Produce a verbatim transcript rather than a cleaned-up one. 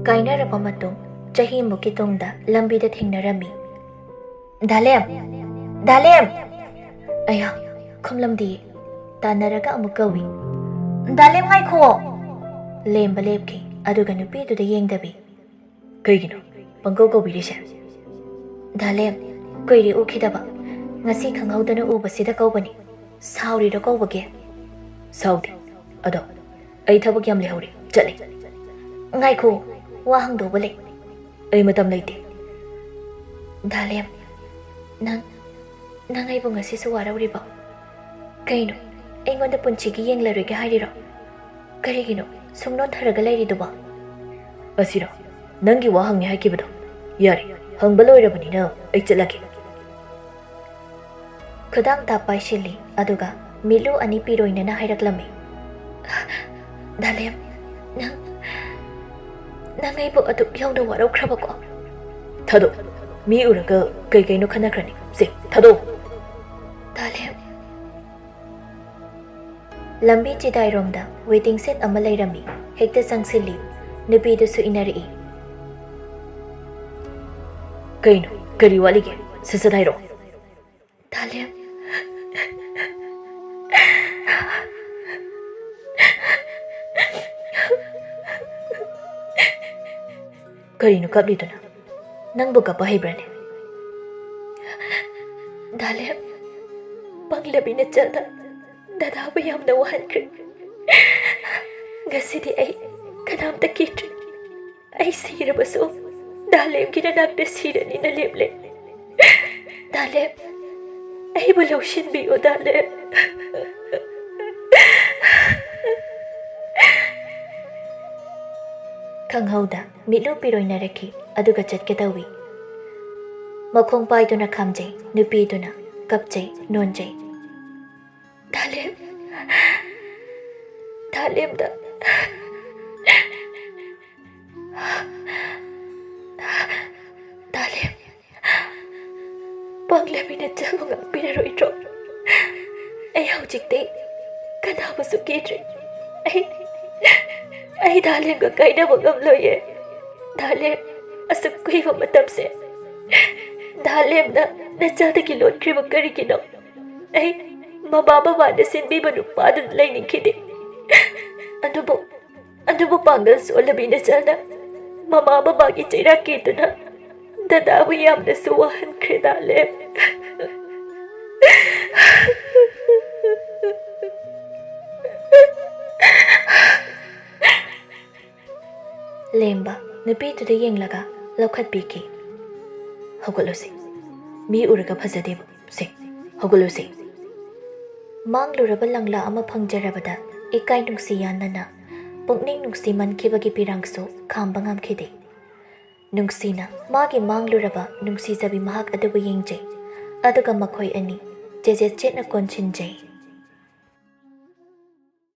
ꯀꯥꯏꯅꯔꯕ ꯃꯇꯨꯡ ꯆꯍꯤꯃꯨꯛꯀꯤ ꯇꯨꯡꯗ ꯂꯝꯕꯤꯗ ꯊꯦꯡꯅꯔꯝꯃꯤ꯫ "ꯗꯥꯂꯦꯝ! ꯗꯥꯂꯦꯝ!" ꯑꯌꯥ, ꯈꯨꯝꯂꯝꯗꯤꯌꯦ꯫ ꯇꯥꯟꯅꯔꯒ ꯑꯃꯨꯛ ꯀꯧꯏ, "ꯗꯥꯂꯦꯝ, ꯉꯥꯏꯈꯣ!" ꯂꯦꯝꯕ ꯂꯦꯞꯈꯤ, ꯑꯗꯨꯒ ꯅꯨꯄꯤꯗꯨꯗ ꯌꯦꯡꯗꯕꯤ, "ꯀꯩꯒꯤꯅꯣ ꯄꯪꯀꯧ ꯀꯧꯕꯤꯔꯤꯁꯦ?" "ꯗꯥꯂꯦꯝ, ꯀꯨꯏꯔꯦ ꯎꯈꯤꯗꯕ꯫ ꯉꯁꯤ ꯈꯪꯍꯧꯗꯅ ꯎꯕꯁꯤꯗ ꯀꯧꯕꯅꯤ꯫ ꯁꯥꯎꯔꯤꯔꯣ ꯀꯧꯕꯒꯦ?" "ꯁꯥꯎꯗꯦ꯫ ꯑꯗꯣ ꯑꯩ ꯊꯕꯛ ꯌꯥꯝ ꯂꯩꯍꯧꯔꯦ, ꯆꯠꯂꯦ꯫" "ꯉꯥꯏꯈꯣ, ꯋꯥ ꯍꯪꯗꯧꯕ ꯂꯩ꯫" "ꯑꯩ ꯃꯇꯝ ꯂꯩꯇꯦ꯫" "ꯗꯥꯂꯦꯝ, ꯅꯪ, ꯅꯪ ꯑꯩꯕꯨ ꯉꯁꯤꯁꯨ ꯋꯥꯔꯧꯔꯤꯕꯣ? ꯀꯩꯅꯣ, ꯑꯩꯉꯣꯟꯗ ꯄꯨꯟꯁꯤꯒꯤ ꯌꯦꯡꯂꯔꯣꯏꯒꯦ ꯍꯥꯏꯔꯤꯔꯣ? ꯀꯔꯤꯒꯤꯅꯣ ꯁꯨꯝ ꯅꯣꯟꯊꯔꯒ ꯂꯩꯔꯤꯗꯨꯕꯣ?" "ꯑꯁꯤꯔꯣ ꯅꯪꯒꯤ ꯋꯥ ꯍꯪꯉꯦ ꯍꯥꯏꯈꯤꯕꯗꯣ? ꯌꯥꯔꯦ, ꯍꯪꯕ ꯂꯣꯏꯔꯕꯅꯤꯅ ꯑꯩ ꯆꯠꯂꯒꯦ꯫" ꯈꯨꯗꯥꯡ ꯇꯥꯞ ꯄꯥꯏꯁꯤꯜꯂꯤ, ꯑꯗꯨꯒ ꯃꯤꯠꯂꯨ ꯑꯅꯤ ꯄꯤꯔꯣꯏꯅꯅ ꯍꯥꯏꯔꯛꯂꯝꯃꯤ, "ꯗꯥꯂꯦꯝ, ꯅꯪ, ꯅꯪ ꯑꯩꯕꯨ ꯑꯗꯨꯛ ꯌꯧꯅ ꯋꯥꯔꯧꯈ꯭ꯔꯕꯀꯣ?" "ꯊꯥꯗꯣꯛ꯫ ꯃꯤ ꯎꯔꯒ ꯀꯩ ꯀꯩꯅꯣ ꯈꯟꯅꯈ꯭ꯔꯅꯤ꯫ ꯁꯦ, ꯊꯥꯗꯣꯛ꯫" "ꯗꯥꯂꯦꯝ꯫" ꯂꯝꯕꯤ ꯆꯤꯗꯥꯏꯔꯣꯝꯗ ꯋꯦꯇꯤꯡ ꯁꯦꯠ ꯑꯃ ꯂꯩꯔꯝꯃꯤ꯫ ꯍꯦꯛꯇ ꯆꯪꯁꯤꯜꯂꯤ꯫ ꯅꯨꯄꯤꯗꯨꯁꯨ ꯏꯟꯅꯔꯛꯏ꯫ "ꯀꯩꯅꯣ? ꯀꯔꯤ ꯋꯥꯠꯂꯤꯒꯦ? ꯁꯠ ꯁꯠ ꯍꯥꯏꯔꯛꯑꯣ꯫" "ꯗꯥꯂꯦꯝ꯫" "ꯀꯔꯤꯅꯣ ꯀꯞꯂꯤꯗꯨꯅ? ꯅꯪꯕꯨ ꯀꯞꯄ ꯍꯩꯕ꯭ꯔꯅꯦ?" "ꯗꯥꯂꯦꯝ, ꯄꯪꯂꯕꯤ ꯅꯆꯜꯗ ꯗꯗꯥꯕꯨ ꯌꯥꯝꯅ ꯋꯥꯍꯟꯈ꯭ꯔꯦ꯫ ꯉꯁꯤꯗꯤ ꯑꯩ ꯀꯅꯥꯝꯇ ꯀꯤꯗ꯭ꯔꯦ꯫ ꯑꯩ ꯁꯤꯔꯕꯁꯨ ꯗꯥꯂꯦꯝꯒꯤ ꯅꯅꯥꯛꯇ ꯁꯤꯔꯅꯤꯅ ꯂꯦꯞꯂꯦ꯫ ꯗꯥꯂꯦꯝ, ꯑꯩꯕꯨ ꯂꯧꯁꯤꯟꯕꯤꯌꯨ, ꯗꯥꯂꯦꯝ꯫" ꯈꯪꯍꯧꯗ ꯃꯤꯠꯂꯨ ꯄꯤꯔꯣꯏꯅꯔꯛꯈꯤ, ꯑꯗꯨꯒ ꯆꯠꯀꯗꯧꯏ꯫ ꯃꯈꯣꯡ ꯄꯥꯏꯗꯨꯅ ꯈꯥꯝꯖꯩ, ꯅꯨꯄꯤꯗꯨꯅ ꯀꯞꯆꯩ, ꯅꯣꯟꯖꯩ꯫ "ꯗꯥꯂꯦꯝ, ꯗꯥꯂꯦꯝꯗ, ꯗꯥꯂꯦꯝ, ꯄꯪꯂꯕꯤ ꯅꯆꯜꯕꯨ ꯉꯥꯛꯄꯤꯔꯔꯣꯏꯗ꯭ꯔꯣ? ꯑꯩ ꯍꯧꯖꯤꯛꯇꯤ ꯀꯅꯥꯕꯨꯁꯨ ꯀꯤꯗ꯭ꯔꯦ꯫ ꯑꯩ, ꯑꯩ ꯗꯥꯂꯦꯝꯒ ꯀꯥꯏꯅꯕ ꯉꯝꯂꯣꯏꯌꯦ꯫ ꯗꯥꯂꯦꯝ, ꯑꯁꯨꯛ ꯀꯨꯏꯕ ꯃꯇꯝꯁꯦ ꯗꯥꯂꯦꯝꯅ ꯅꯆꯜꯗꯒꯤ ꯂꯣꯠꯈ꯭ꯔꯤꯕ ꯀꯔꯤꯒꯤꯅꯣ? ꯑꯩ ꯃꯃꯥ ꯕꯕꯥꯅ ꯁꯤꯟꯕꯤꯕ ꯅꯨꯄꯥꯗꯨꯗ ꯂꯩꯅꯤꯡꯈꯤꯗꯦ꯫ ꯑꯗꯨꯕꯨ, ꯑꯗꯨꯕꯨ ꯄꯥꯡꯒꯜ ꯁꯣꯜꯂꯕꯤ ꯅꯆꯜꯅ ꯃꯃꯥ ꯕꯕꯥꯒꯤ ꯆꯩꯔꯥꯛ ꯀꯤꯗꯨꯅ ꯗꯗꯥꯕꯨ ꯌꯥꯝꯅꯁꯨ ꯋꯥꯍꯟꯈ꯭ꯔꯦ ꯗꯥꯂꯦꯝ꯫ ꯂꯦꯝꯕ ꯅꯨꯄꯤꯗꯨꯗ ꯌꯦꯡꯂꯒ ꯂꯧꯈꯠꯄꯤꯈꯤ꯫ "ꯍꯧꯒꯠꯂꯨꯁꯤ꯫ ꯃꯤ ꯎꯔꯒ ꯐꯖꯗꯦꯕ꯫ ꯁꯦ, ꯍꯧꯒꯠꯂꯨꯁꯤ꯫" ꯃꯥꯡꯂꯨꯔꯕ ꯂꯪꯂꯥ ꯑꯃ ꯐꯪꯖꯔꯕꯗ ꯏꯀꯥꯏ ꯅꯨꯡꯁꯤ ꯌꯥꯅꯅ ꯄꯨꯛꯅꯤꯡ ꯅꯨꯡꯁꯤꯃꯟꯈꯤꯕꯒꯤ ꯄꯤꯔꯥꯡꯁꯨ ꯈꯥꯝꯕ ꯉꯝꯈꯤꯗꯦ꯫ ꯅꯨꯡꯁꯤꯅ ꯃꯥꯒꯤ ꯃꯥꯡꯂꯨꯔꯕ ꯅꯨꯡꯁꯤꯖꯕꯤ ꯃꯍꯥꯛ ꯑꯗꯨꯕꯨ ꯌꯦꯡꯖꯩ꯫ ꯑꯗꯨꯒ ꯃꯈꯣꯏ ꯑꯅꯤ ꯆꯦꯖꯦꯠ ꯆꯦꯠꯅ ꯀꯣꯟꯁꯤꯟꯖꯩ꯫